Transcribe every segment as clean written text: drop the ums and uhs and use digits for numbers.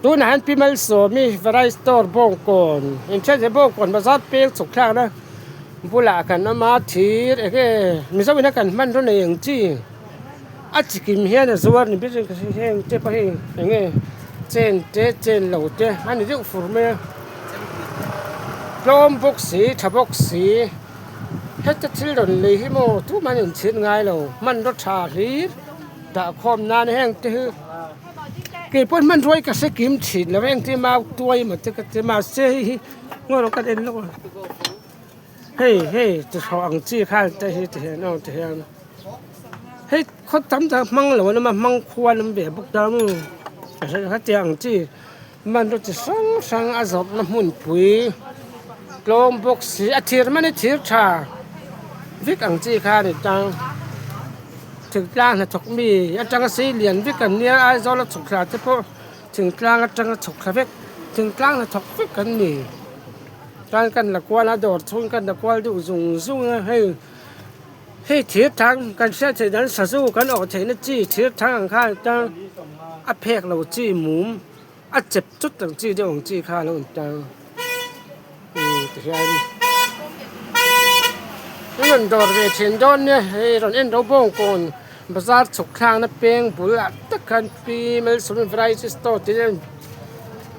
Tunah hian Pi Malsawmi Variety Store Bawngkawn inthian thei Bawngkawn bazar peng chhuk thlakna bulah kan awm a thir eng nge Mizo ina kan hmanraw nei ang chi a chikim hian a zuar ni ber in ka hria heng te pawh hi eng nge chen te chen lo te a ni deuh fur mai a tlawm bawk si tha bawk si heta thil rawn lei hi maw tumah an inchhir ngai lo hmanraw tha hlir dah khawm nan heng te hi. Kei pawh hmanruai ka hre kim thin lo engtin mau tuai emaw te ka ti mahse hei hi ngaw rawh ka en lawk a hei hei ti hrawh ang chi khan te hi ti hian aw ti hian hei khaw tam tak hmang lo an awm a hmang khua an awm ve bawk ta maw hetiang ang chi hmanraw chi hrang hrang a zawrhna hmunpui tlawm bawk si a thir man hi thir tha vek ang chi kha a ni ta. Thingtlang hnathawk mi atanga sei lian vek an nia Aizawl a chhuk thla te pawh thingtlang atanga chhuk thla vek thingtlang hnathawk vek an ni chuan kan la kual a dawr chhung kan la kual deuh zung zung a hei hei thir thang kan hriat theih dan sazu kan awh theihna chi thir thang ang khan chuan a phek lo chi mum a chep chut ang chi deuh ang chi kha a lo intar umm tihian an rawn dawr ve thin dawn nia hei rawn en ro bawngkawn bazar chhuk thlakna peng bulah tak khan pi malsawm variety store tih a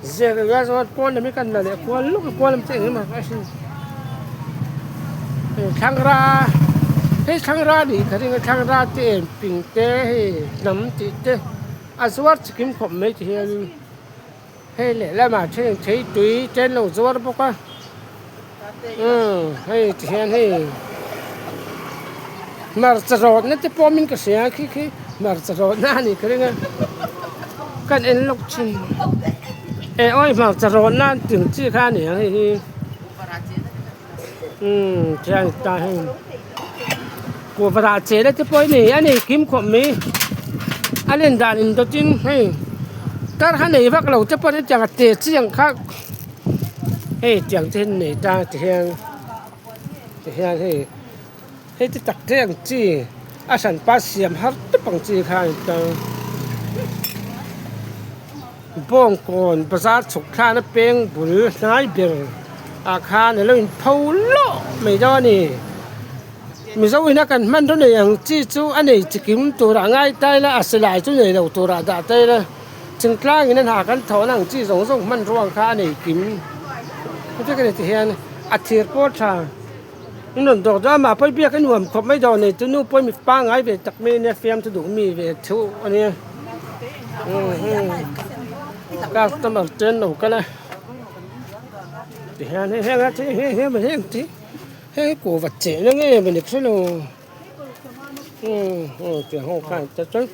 inziak a chuan pawn lam hi kan la leh kual lawk a pawn lam chu engemaw a hring hei thlangra hei thlangra a nih ka ring a thlangra te eng ping te hei hnam tih te. A zuar chikim khawp mai ti hianin hei lehlamah then thei tui te an lo zuar bawk a umm hei ti hian hei hmarcha rawtna te pawh awmin ka hria khi khi hmarcha rawtna a nih ka ring a kan en lawk thin eh awi hmarcha rawtna an tih ang chi kha a ni ang hei hi umm tihian ta hei kuhva rah chehna te pawh a ni a nei kim khawp mai a len dan in dawt in hei tar kha nei vak lo te pawh hetiang a te chi ang kha hei tiang te hi an nei ta tihian tihian hei hei ti tak te ang chi a hranpa siam har tawp ang chi kha a ni ta Bawngkawn bazar chhuk thlana peng bul hnai ber ah khan alo in pho lawh mai dawn a ni. Mizo ina kan hmanraw nei ang chi chu a nei chikim turah ngai ta ila a silai chu nei lo turah dah ta ila thingtlang in a hna kan thawhna ang chi zawng zawng hmanrua ang kha a nei kim vek a ni ti hian a thir pawh tha in rawn dawk dawn a mah pawh biak a nuam khawp mai dawn nei chu nu pawh mi pangngai ve tak mai ania fiamthu duh mi ve thu a nia customer te an lo kal a tihian hei heng a hei hei heng te hei hi kuhva chehna nge mawni ka hrelo umm tiang ho khan te chuan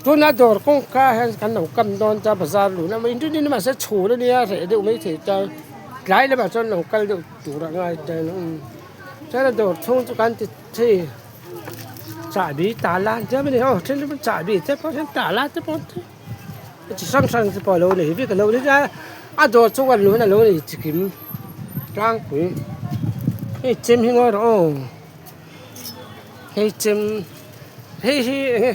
tuna dawr kawngka hian kan lo kam dawn ta bazar luhna inrin mahse chhun ania reh deuh maithei ta tlai lamah chuan lo kal deuh. Tur a ngai ta in awm chuan a dawr chhung chu kan ti thei chahbi tala an tia mai aw then chu chahbi te pawh hian tala te pawh an ti chi hrang hrang te pawh a lo nei vek a lo ni a a dawr chhung a luhna a lo nei chikim tlangpui hei chem hi ngawi rawh aw hei chem hei hi eng nge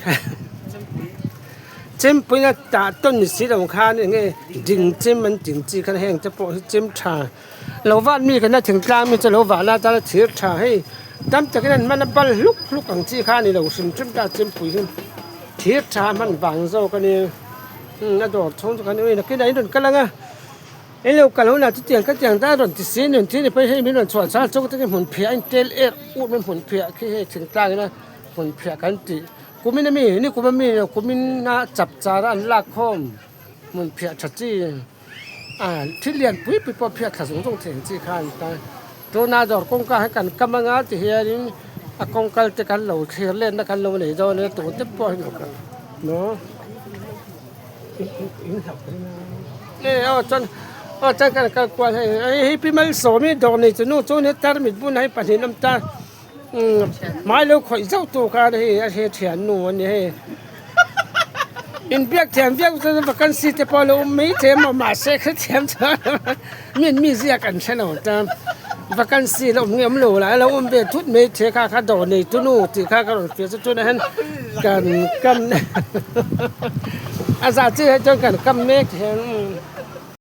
chempuina tah tawn ni si lo khan eng nge ding chem an tih ang chi khan heng te pawh hi chem tha. Lo vat mi kan la thingtlang mi chu lo vah la chuan a thir tha hei tam takin an hman a bal hluk hluk ang chi kha a ni lo hrim hrim ta chempui hi thir tha a hman vang zawk a nia umm a dawr chhung chu kan ui nakinah in rawn kal ang a in lo kal hunah chutiang ka tiang ta rawn ti si nun thi ni pawh hei min rawn chhuah chhan chawk takin hmun phiah a intel er ut mai hmun phiah khi hei thingtlang ina hmun phiah kan tih kumin ami ni kum ami kumin a chap char a an lak khawm hmun phiah tha chi. Ah thil lian pui pui pawh phiat thla zung zung thei ang chi kha an ta. Tuna dawr kawngka hi kan kam anga ti hianin a kawngkal te kan lo thlir lenna kan lo nei dawn a tute pawh hi maw e aw chuan aw chuan kan kal kual hei hei hi pi malsawmi dawr nei chu nu chu nia tarmit bun hei pahnih an awm ta. Hmai lo khawih zauh tu khan hei a hre thian nu a ni hei inbiak thiam viau chuan vacancy te pawh a lo awm mai thei a maw mahse hrethiam chuan mi an mizia kan hre lo ta vacancy la awm nge awm lo lah a lo awm ve thut mai thei kha kha dawr nei tu nu tih kha ka rawn fiah chu tunah hian kan kan. A zah chi ah chuan kan kam mek hian.